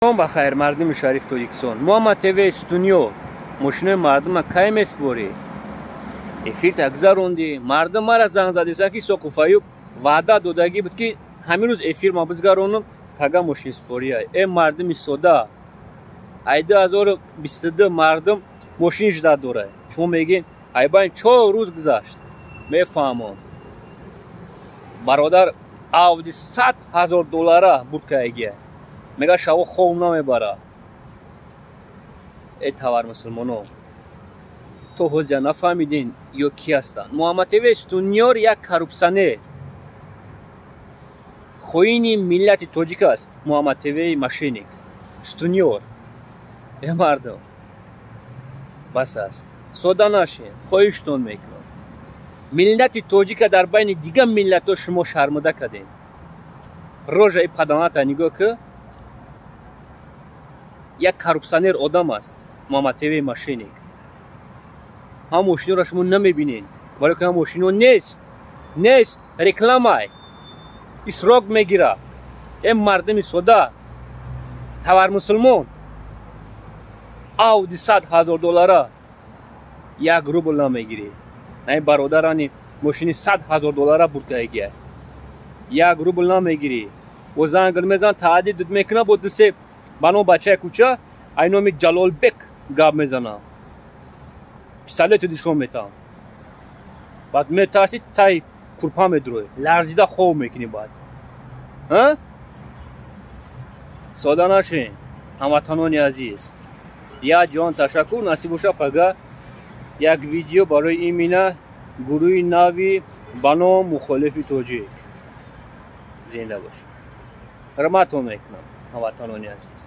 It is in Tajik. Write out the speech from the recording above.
Шом ба хайр, мардуми шариф Тоҷикистон. Муҳаммад ТВ студио. Мошинои мардума кай меспорӣ? Эфир гузарондӣ. Мардум мара занг задесан, ки Соқуф Аюб ваъда додагӣ буд, ки ҳамин рӯз эфир ма бизгаронам, пага мошинспория. Э, мардуми сода, ай 2022 мардум мошин ждать дора. Шумо мегӣ, айбайн 4 рӯз гузашт. Мефаҳмам, бародар Ауди 100 000 доллара бурд каягия, мега, шаво хоб намебара. Э, тавар мусулмоно, то ҳозира нафаҳмидин ё кӣ ҳастанд? Муҳаммад ТВ стунёр як коррупционер, хоини миллати тоҷик аст. Муҳаммад ТВ мошенник стунёр. Э, мардум, бас аст, сода нашед, хоҳиштон мекунам. Миллати тоҷика дар байни дигар миллатҳо шумо шармуда кардем. Рожаи паданата нигоҳ ки, як коррупционер одам аст Муҳаммад ТВ мошенник. Ҳам мошиноро шумо намебинед, барои ки ҳам мошино нест, нест, рекламай исрок мегира. Э, мардуми сода, тавар мусулмон, Ауди 100 000 доллара 1 рубл намегирӣ. Ай, бародарани мошини 100 000 доллара бурдкаягия, 1 рубл намегирӣ. Бо зангл мезан, таҳдид мекуна, бо дусе ба ном бачаи кӯча, ай номи Ҷалолбек гап мезана, пистолету нишон метаҳам. Баъд метарсӣ, тай курпа медурӯй, ларзида хоб мекунӣ. Баъд сода нашин, ҳамватанони азиз. Як ҷон ташаккур. Насиб боша, пага як видео барои имина гурӯҳи нави ба ном мухолифи тоҷик. Зинда бошед, ҳурматон мекунам, ҳамватанони азиз.